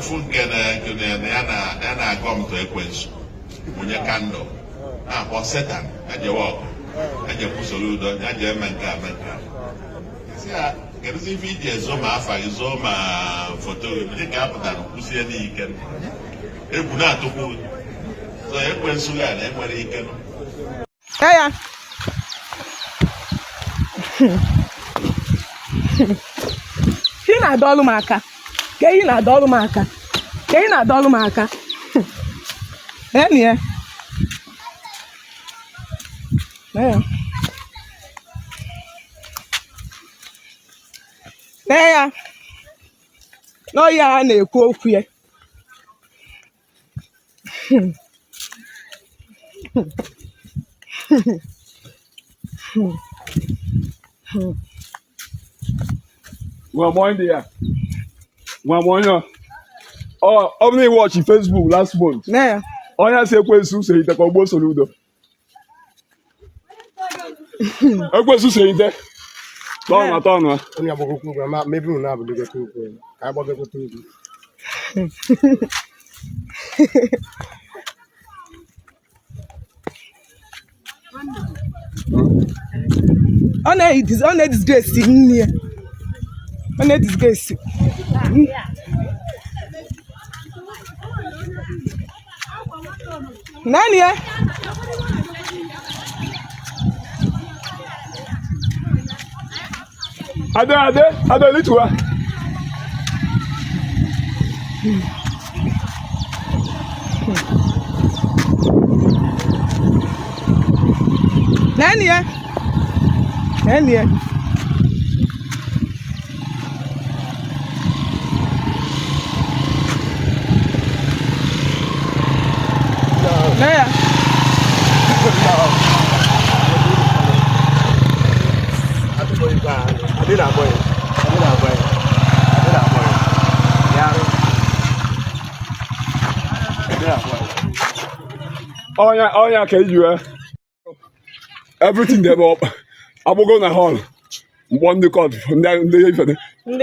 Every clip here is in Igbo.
Ofu nke na nke na ya na ya na-agọ mtọ ekwensu, mụnye candle, na-akpọ Satan, ya jewe ọgụ, ya jekwu Soludo, ya jee eme nke a, mee nke a. Sị ya, kedụzi ife iji ezo ma afa gị, zoo ma foto gị, dị ka a pụtara kwụsie n'ike, egwu na-atụkwu gị. So ekwensu ya na enwere ike nụ. Ya ị na-adọlụ m aka ka ị na-adọlụ m aka ka ị na-adọlụ m aka. Enyi ya. Nee ya. Nee ya. N'ọhịa a na-ekwu okwu ya. Nwa m onye ya. Nwa m onye ọ ọ bụrụ na ị watch Facebook last month. Nee ya. Onye si ekwensu so ite ka ogbo Soludo. Ekwensu so ite. Tọọnụ tọọnụ. Onye agbagokwu ugwu ma mebi unu na-abụligote ugwu ka agbagote ugwu. Ọ na-edisgrace nne ya. Ọ na-edisgrace. Naanị ya. Ade ade ade lituwa. Naanị ya. Naanị ya. Nee ya. Adị na-agbọ ya. Adị na-agbọ ya. Adị na-agbọ ya. Ya. Adị na-agbọ ya. Ọnya ọnya ka eji wee. Everything dị ebe ọ agbụgo na hall. Mkpọ ndị court ndị ndị ife.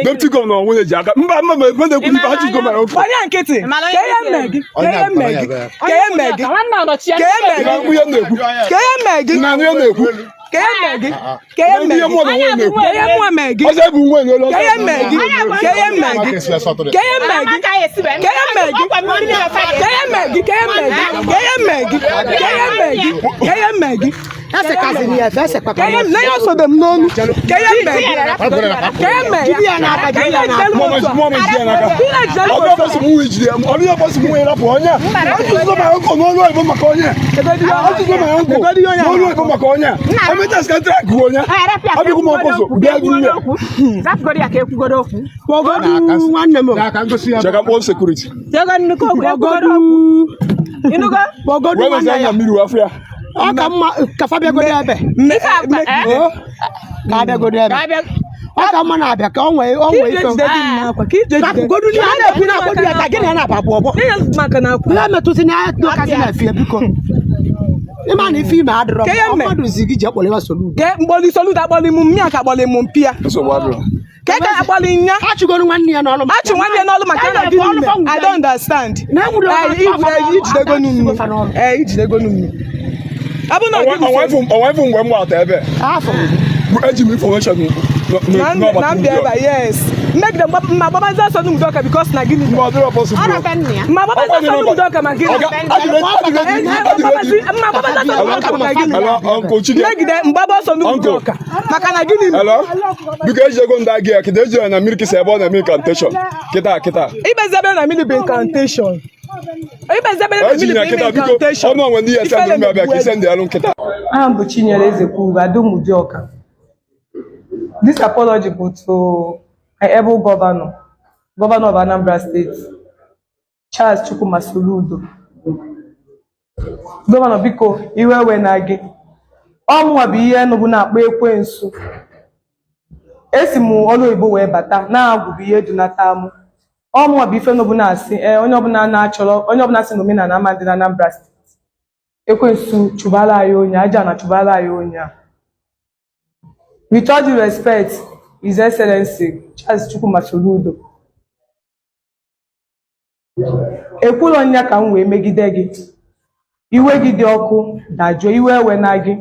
Deputy governor nwunye ji aka mba mba mba mba na-ekwu ife achị gọvanọ okwu. Gbanye nkịtị. Ka ihe mme gị. Ka ihe mme gị. Ka ihe mme gị. Ka ihe mme Ị gị. na-anụ ihe m na-ekwu? Ka ihe mme gị. Ị na-anụ ihe m na-ekwu? Ka ihe mme gị. Ka ihe mme Ihe gị. mụ na nwunye na-ekwu. Ka ihe mụọ mme gị. Ọzọ ebu nwe n'elu Ka ihe mme gị. Ka ihe mme gị. Ka ihe mme gị. Ka ihe mme gị. Ka ihe mme gị. Ka ihe mme gị. Ka ihe mme gị. Ka ihe mme gị. Ka ihe mme gị. Ka ihe na ya osodo m n'onu. Ka ihe mme gị. Ka ihe mme ya. Ka ihe ejidelu m otu a. Mụọ m ejide ya n'aka. Ka ihe ejidelu m Ọ otu a. bụrụ m ijide ya, ọ dịghị ọbọsị m nwee rapụ onye a. Ọtụtụ ma nkụ n'ọnụ oyibo maka onye a. Ọtụtụ ma nkụ n'ọnụ oyibo maka onye a. Emechas ka trak onye a. Abịaghị m ọkọsọ bịa gị ime. Kpọgodu nwanne m. N'aka ngosi ya. Cheka kpọọ security. Kpọgodu. Kpọgodu Wee nwanne mezie anya ya. mmiri wee afọ ya. Ọ ka mma ka fa bịagodo ebe. Ka abịagodo ebe. Ọ ka mma na-abịa ka o nwee Ka ije ife. jide di m n'akwa. Ka ije jide. Rapụgodu na a na-ekwu na-akpọdu ya ka gị na ya na-aba abụọ ọgbọ. Ihe maka na akwa. Ihe metụzi na ya dọkasị na efie biko. Ịma na ife ime adịrọ Ka ihe mma. mme. Mmadụ zi gị jee kpọrọ ya Soludo. Ke mkpọli Soludo akpọli m mmịa ka akpọli m mpịa. Nsogbu adịrọ. Ka ka akpọli nya. Achụgoro nwanne ya n'ọlụ Achụ nwanne ya n'ọlụ maka na gịnị mere? I don't understand. Na-enwere Eh, ijidegonu m. Eh, ijidegonu m. Ọ bụ na gị Ọnwa ifu mgbe m gbata ebe. Afọ. Eji m information na n'ọgbata mbịa ebe a, yes. Mmegide mma gbabazi ọsọ n'Udoka because na gịnị mere? Mgbe ọ dịrọ possible. Mma gbabazi ọsọ n'Udoka ma gịnị? Mma gbabazi ọsọ n'Udoka maka gịnị? Hello, Uncle Chike. Megide mgbaba ọsọ n'Udoka maka na gịnị mere? Hello? Biko ejidego ndị agị ya kịta ejidere na mmiri kịsa ebe ọ na-eme incantation. Kịta kịta. Ikpezi ebe na mmiri bụ incantation. Ikpezi ebe na Eji mmiri ya bụ kịta ime biko incantation. ọnụ onwe ndị ya send Ifele ndị abịa ka na-egbu ise ndị alụ nkịta. Aha m bụ Chinyere Ezekwuba Adumudioka. This apology bụ to my able governor, governor of Anambra State, Charles Chukwuma Soludo. Governor, biko iwe we na gị. Ọ mụnwa bụ ihe nụbụ na-akpọ ekwensu. Esi m ọrụ oyibo wee bata na-agwụ bụ ihe dunata mụ. Ọ mụnwa bụ ife nụbụ na-asị ee onye ọbụla na-achọrọ onye ọbụla si n'omenala ama dị na Anambra State. Ekwensu chụbara anyị onye aja na chụbara anyị onye a. With all due respect, His Excellency Charles Chukwuma Soludo. Ekwulọ nya ka m wee megide gị. Iwe gị dị ọkụ dajụọ, iwe ewe na gị.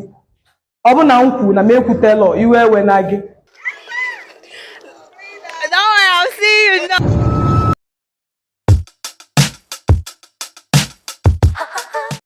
Ọ bụ na m kwu na m ekwutelọ, iwe ewe na gị.